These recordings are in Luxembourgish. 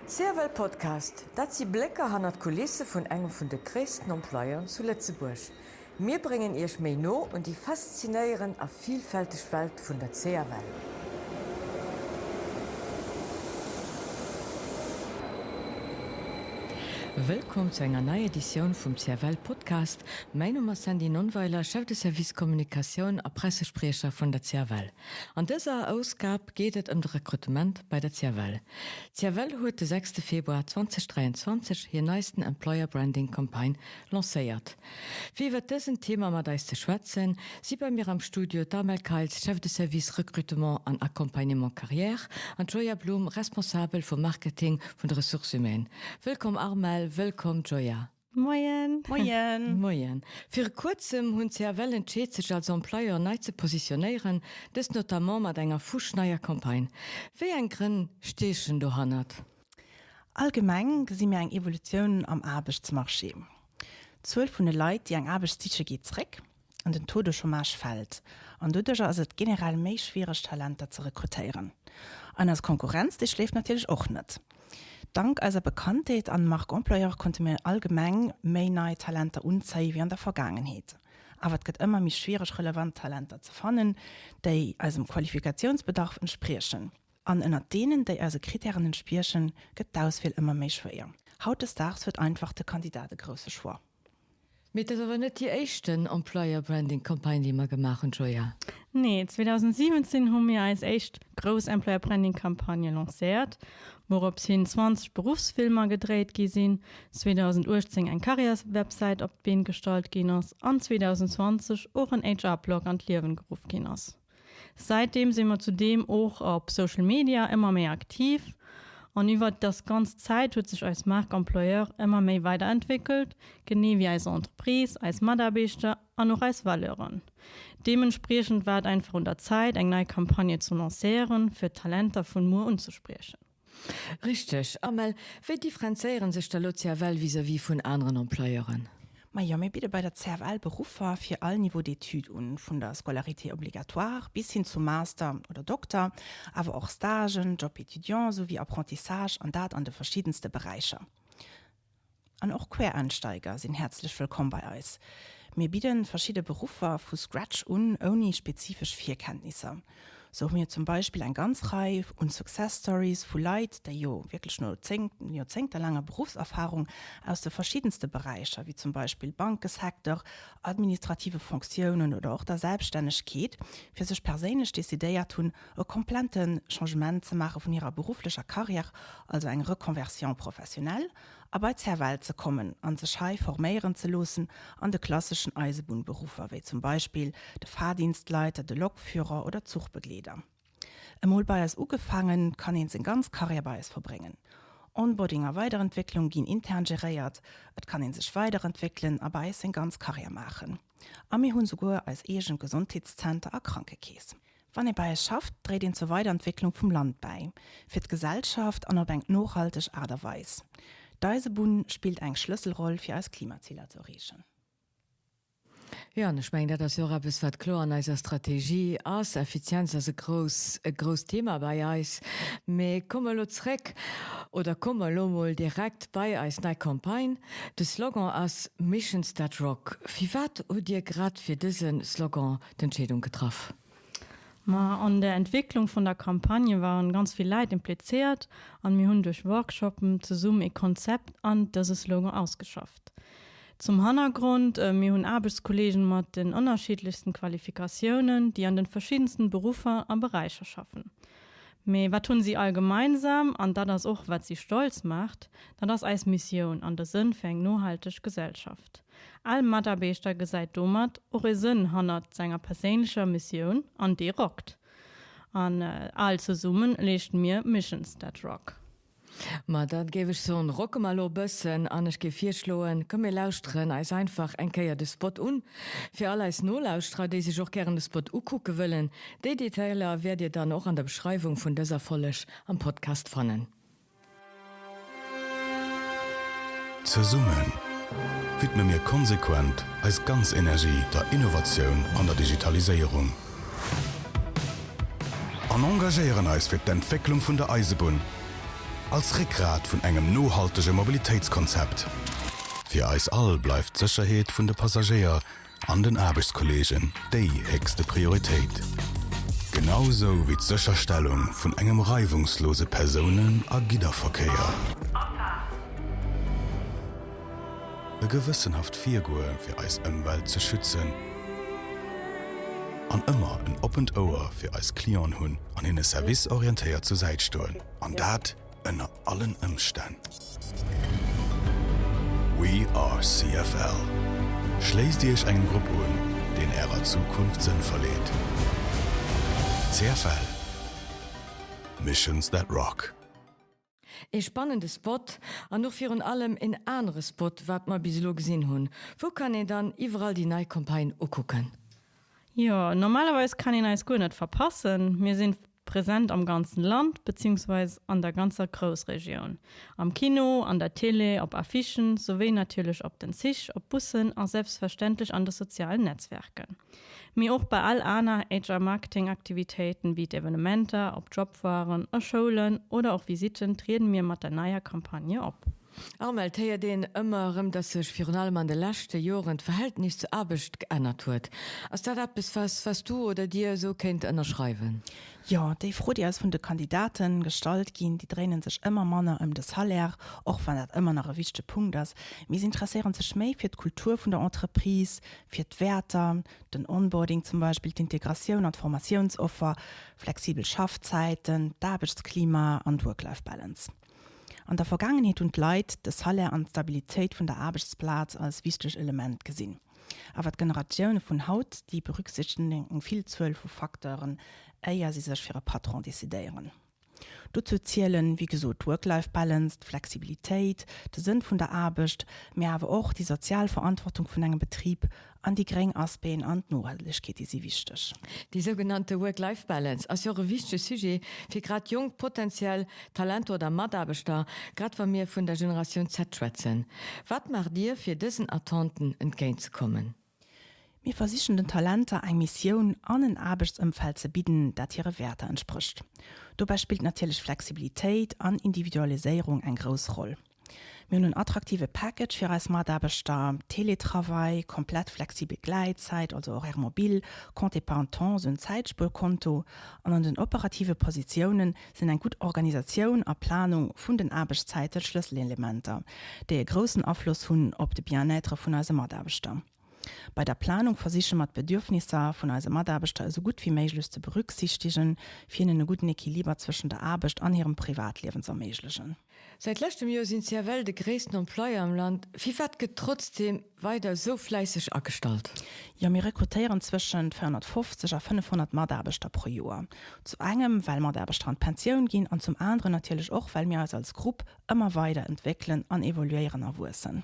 CFL Podcast, dat si Blécker hannert d'Kulisse vun engem vun de gréissten Employeuren zu Lëtzebuerg. Mir bréngen Iech méi no un déi faszinéierend a vilfälteg Welt vun der CFL. Wëllkomm zu enger neier Editioun vum CFL Podcast. Mäin Numm ass Sandy Nonnweiler, Chef de Service Kommunikatioun a Pressespriecher vun der CFL. An dëser Ausgab geet et ëm de Rekrutement bei der CFL. D'CFL huet de sechste Februar 2023 hir neisten Employer Branding Campagne lancéiert. Fir iwwert dësen Thema mat eis ze schwätzen, si bei mir am Studio d'Armelle Keils, Chef de Service Recrutement an Accompagnement Carrière, an d'Joya Blum, Responsabel vum Marketing vun de Ressources Humaines. Wëllkomm Armelle, wëllkomm Joya. Moien. Moien. Moien. Viru kuerzem hunn d'CFL entscheet sech als Employeur nei ze positionéieren, dëst notamment mat enger fuschneier Campagne. Wéi eng Grënn stiechen dohannert? Allgemeng gesi mir eng Evolutioun am Aarbechtsmarché. D'Zuel vun de Leit, déi eng Aarbecht siche geet zréck an den Taux de chômage fält. An doduercher ass et generell méi schwiereg Talenter ze rekrutéieren. An eis Konkurrenz, déi schléift natierlech och net. Dank eiser Bekanntheet an Marque employeur konnte mir allgemeng méi nei Talenter unzéie wéi an der Vergaangenheet. Awer et gëtt ëmmer méi schwiereg relevant Talenter ze fannen, déi eisem Qualifikatiounsbedarf entspriechen. An ënnert deenen, déi eise Kritären entspiechen, gëtt d'Auswiel ëmmer méi schwéier. Hautdesdaags huet einfach de Kandidat e grousse Choix. Mee et ass awer net déi éischten Employer Branding Campagne, déi mer gemaach hunn, Joya. Nee, 2017 hu mir eis éischt grouss Employer Branding Campagne lancéiert, wourops hin 20 Beruffsfilmer gedréit gi sinn, 2018 eng Karriärswebsäit op d'Been gestallt ginn ass an 2020 och en HR-Blog an d'Liewen geruff ginn ass. Säitdeem si mer zudeem och op Social Media ëmmer méi aktiv an iwwert dës ganz Zäit huet sech eis Marque Employeur ëmmer méi weiderentwéckelt, genee wéi eis Entreprise, eis Mataarbechter an och eis Valeuren. Deementspriechend war et einfach un der Zäit eng nei Campagne ze lancéieren, fir d'Talenter vun muer unzespriechen. Richteg. Amel, wéi differenzéieren sech da lo d'CFL vis-à-vis vun aneren Employeuren? Majo, mir bidde bei der CFL Beruffer fir all Niveau d'études un, vun der Scolarité obligatoire bis hin zum Master oder Dokter, awer och Stagen, Job étudiant souwéi Apprentissage, an dat an de verschiddenste Beräicher. An och Quereinsteiger sinn häerzlech wëllkomm bei eis. Mir bidden verschidde Beruffer vu Scratch un, ouni spezifesch Virkenntnisser. Sou hu mir zum Beispill eng ganz Rei un Success Stories vu Leit, déi jo wierklech no joerzéngtelaanger Beruffserfarung aus de verschiddenste Beräicher, wéi zum Beispill Bankesecteur, administrative Fonctiounen oder och der Selbststännegkeet, fir sech perséinlech decidéiert hunn, e komplette Changement ze maache vun hirer berufflecher Carrière, also eng Reconversion professionnelle, a bei d'CFL ze kommen a sech hei forméieren ze loossen an de klasseschen Eisebunnberuffer, wéi zum Beispill de Fahrdienstleiter, de Lokführer oder Zuchbegleeder. Emol bei eis ugefaangen, kann een seng ganz Carrière bei eis verbréngen. Onboarding a Weiderentwécklung ginn intern geréiert, et kann een sech weiderentwéckelen a bei eis seng ganz Carrière maachen. A mir hunn souguer eis eegen Gesondheetszenter a Krankekeess. Wann ee bei eis schafft, dréit een zur Weiderentwécklung vum Land bäi, fir d'Gesellschaft an op eng nohalteg Aart a Weis. D'Eisebunn spillt eng Schlësselroll fir eis Klimaziler ze erreechen. Jo, an ech mengen, dat ass jo och eppes, wat kloer an eiser Strategie ass. Effizienz ass e grouss, e grousst Thema bei eis. Mee komme mer elo zréck, oder komme mer elo emol direkt bei eis nei Campagne. De Slogan ass Missions that rock. Firwat hutt Dir grad fir dëse Slogan d'Entscheedung getraff? Ma an der Entwécklung vun der Campagne waren ganz vill Läit implizéiert an mir hunn duerch Workshopen zesummen ee Konzept an dëse Slogan ausgeschafft. Zum Hannergrond, Mir hunn Aarbechtskollegen mat den ënnerschiddlechsten Qualifikatiounen, déi an den verschiddensten Beruffer a Beräicher schaffen. Mee wat hunn si all gemeinsam, an dat ass och wat si stolz maacht, dat ass eis Missioun an de Sënn fir eng nohalteg Gesellschaft. All Mataarbechter gesäit domat och e Sënn hannert senger perséinlecher Missioun an dee rockt. An all zesummen leeschten mir Missions that rock. Ma da géif ech soen, rocke mer elo e bëssen an ech géif virschloen, komm mir lauschteren eis einfach eng Kéier de Spot un. Fir all eis Nolauschterer, déi sech och gären de Spot ukucke wëllen, déi Detailer wäert dir dann och an der Beschreiwung vun dëser Folleg am Podcast fannen. Zesumme widme mir konsequent eis ganz Energie der Innovatioun an der Digitaliséierung an engagéieren eis fir d'Entwécklung vun der Eisebunn. Als Réckgrat vun engem nohaltege Mobilitéitskonzept. Fir eis all bleift d'Sécherheet vun de Passagéier an den Aarbechtskolleegen déi héchste Prioritéit, genau sou wéi d'Sécherstellung vun engem reiwungslose Persounen a Gidderverkéier. E gewëssenhaft Virgoe fir eis Ëmwelt ze schützen an ëmmer en oppent Ouer fir eis Clienten hunn an hinne serviceorientéiert zur Säit stoen, an dat ënner allen Ëmstänn. We are CFL. Schléisst Iech engem Grupp un, deen Ärer Zukunft Sënn verleet. CFL. Missions that rock. Ee spannende Spot an och virun allem een anere Spot wat mer bis elo gesinn hunn. Wou kann een dann iwwerall déi nei Campagne ukucken? Jo, normalerweis kann een eis guer net verpassen. Mir sinn present am ganzen Land beziehungsweise an der ganzer Groussregioun. Am Kino, an der Télé, op Affichen, souwéi natierlech op den Zich, op Bussen a selbstverständlech an de sozialen Netzwerken. Mee och bei all aner HR Marketing Aktivitéiten wéi d'Evenementer, op Jobfoiren, a Schoulen oder och Visitten trieden mir mat der neier Campagne op. Armel, Et héiert een ëmmer erëm, dass sech virun allem an de leschte Joren d'Verhältnis zur Aarbecht geännert huet. Ass dat eppes, was was du oder dir esou kéint ënnerschreiwen? Jo, déi Fro, déi eis vun de Kandidate gestallt ginn, déi dréinen sech ëmmer manner ëm de Salaire, och wann dat ëmmer nach e wichtege Punkt ass, mee se interesséieren sech méi fir d'Kultur vun der Entreprise, fir d'Wäerter, den Onboarding zum Beispill, d'Integratioun an d'Formatiounsoffer, flexibel Schaffzäiten, d'Aarbechtsklima an d'Work-Life-Balance. An der Vergaangenheet hunn d'Leit de Salaire an d'Stabilitéit vun der Aarbechtsplaz als wichteg Element gesinn. Awer d'Generatioune vun haut, déi berücksichtegen eng Villzuel vu Facteuren, éier si sech fir e Patron decidéieren. Dozou zielen, wéi gesot, d'Work-Life-Balance, d'Flexibilitéit, de Sënn vun der Aarbecht, mä awer och déi sozial Verantwortung vun engem Betrib an déi gréng Aspecten an d'Nohaltegkeet, déi si wichteg. Déi sougenannte Work-Life-Balance ass jo och e wichtege Sujet fir grad jonk potenziell Talenter oder Mataarbechter, grad wa mir vun der Generatioun Z schwätzen. Wat maacht Dir, fir dësen Attenten entgéintzekommen? Mir versichen den Talenter eng Missioun an en Aarbechtsëmfeld ze bidden, dat hire Wäerter entsprécht. Dobäi spillt natierlech Flexibilitéit an Individualiséierung eng grouss Roll. Mir hunn en attraktive Package fir eis Mataarbechter, Teletravail, komplett flexibel Gläitzäit, also Horaire mobile, Compte épargne temps, esou en Zäitspuerkonto. An an den operative Positiounen sinn eng gutt Organisatioun a Planung vun den Aarbechtszäite Schlësselelementer, déi e groussen Afloss hunn op de Bien-être vun eise Mataarbechter. Bei der Planung versiche mer d'Bedürfnisser vun eise Mataarbechter esou gutt wéi méiglech ze berücksichtigen, fir hinnen e gudden Equiliber zwëschen der Aarbecht an hirem Privatliewen z'erméiglechen. Säit leschtem Joer sinn d'CFL de gréissten Employeur am Land. Firwat gëtt trotzdeem weider esou fläisseg agestallt? Jo, mir rekrutéieren zwëschent 450 a 500 Mataarbechter pro Joer. Zu engem, well Mataarbechter an d'Pensioun ginn an zum aneren natierlech och, well mir eis als Grupp ëmmer weider entwéckelen an evoluéieren a wuessen.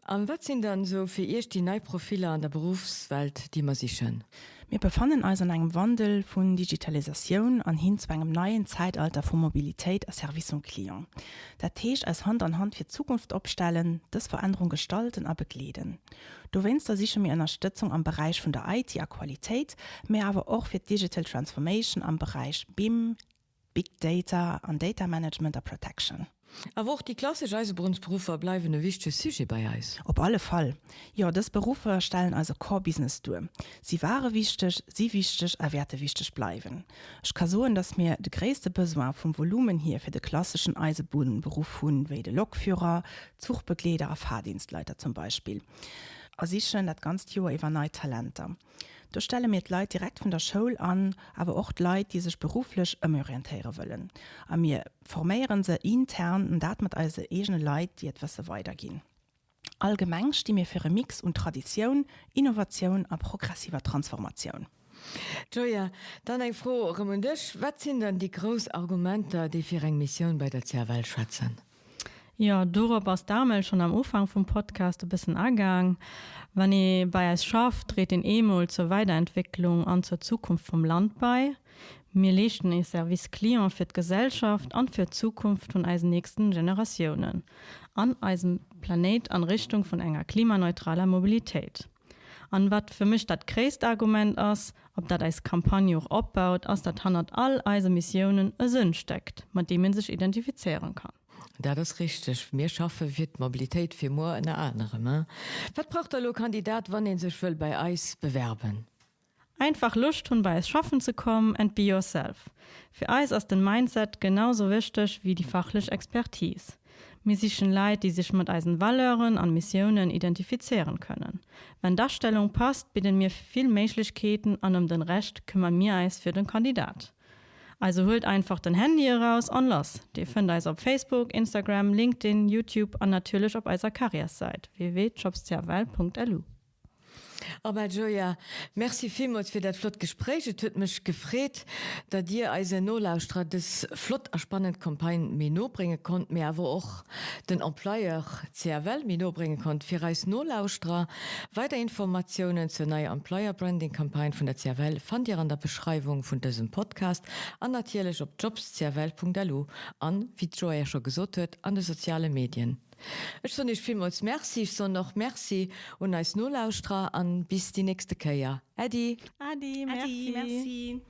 An wat sinn dann esou fir Iech déi nei Profiller an der Beruffswelt, déi mer sichen? Mir befannen eis an engem Wandel vun Digitalisatioun an hin zu engem neien Zäitalter vu Mobilitéit a Service um Client. Dat heescht eis Hand an Hand fir d'Zukunft opstellen, dës Verännerung gestalten a begleeden. Dowéinster siche mir Ënnerstëtzung am Beräich vun der IT a Qualitéit, mä awer och fir d'Digital Transformation am Beräich BIM, Big Data an Data Management a Protection. Awer och déi klassesch Eisebunnsberuffer bleiwen e wichtege Sujet bei eis. Op alle Fall. Jo, dës Beruffer stellen eise Core Business duer. Si ware wichteg, si wichteg a wäerte wichteg bleiwen. Ech ka soen, dass mir de gréisste Besoin vum Volumen hier fir de klasseschen Eisebunnberuff hunn, wéi de Lokführer, Zuchbegleeder a Fahrdienstleiter zum Beispill, a sichen dat ganzt Joer iwwer nei Talenter. Do stelle mir d'Leit direkt vun der Schoul an, awer och d'Leit, déi sech berufflech ëmorientéiere wëllen. A mir forméiere se intern, an dat mat eise eegene Leit, déi hiert Wësse weiderginn. Allgemeng sti mir fir e Mix un Traditioun, Innovatioun a progressiver Transformatioun. Gioia, dann eng Fro erëm un dech, Wat sinn dann déi grouss Argumenter, déi fir eng Missioun bei der CFL schwätzen? Jo, dorop ass d'Armel schonn am Ufank vum Podcast e bëssen agaang. Wann ee bei eis schafft, dréit een eemol zur Weiderentwécklung an zur Zukunft vum Land bei. Mir leeschten ee Service Client fir d'Gesellschaft an fir d'Zukunft vun eisen nächsten Generatiounen an eisem Planéit an Richtung vun enger klimaneutraler Mobilitéit. An wat fir mech dat gréisst Argument ass, op dat eis Campagne och opbaut, ass dat hannert all eise Missiounen e Sënn steckt, mat deem een sech identifizéieren kann. Dat ass richteg. Mir schaffe fir d'Mobilitéit fir muer ënner anerem. Wat brauch da elo e Kandidat, wann ee sech wëll bei eis bewerben? Einfach Loscht hunn bei eis schaffen ze kommen and be yourself. Fir eis ass den Mindset genau sou wichteg wéi déi fachlech Expertise. Mir sichen Leit déi sech mat eisen Valeuren an Missiounen identifizéieren kënnen. Wenn d'Astellung passt bidden mir vill Méiglechkeeten an ëm den Rescht këmmern mir eis fir den Kandidat. Also huelt einfach den Handy eraus an lass! Dir fënnt eis op Facebook, Instagram, LinkedIn, YouTube an natierlech op eiser Karriärssäit www.jobscfl.lu. Abel Gioia, Merci villmools fir dat flott Gespréich. Et huet mech gefreet, datt Dir eisen Nolauschterer dës flott a spannend Campagne méi no brénge konnt, mee awer och den Employeur CFL méi no brénge konnt. Fir eis Nolauschterer, weider Informatiounen zur neier Employer Branding Campagne vun der CFL fannt Dir an der Beschreiwung vun dësem Podcast an natierlech op jobscfl.lu an, wéi d'Gioia scho gesot huet, an de soziale Medien. Ech soen iech villmools Merci. Ech soen och Merci un eis Nolauschterer an bis déi nächste Kéier. Äddi! Äddi, merci. Äddi, merci.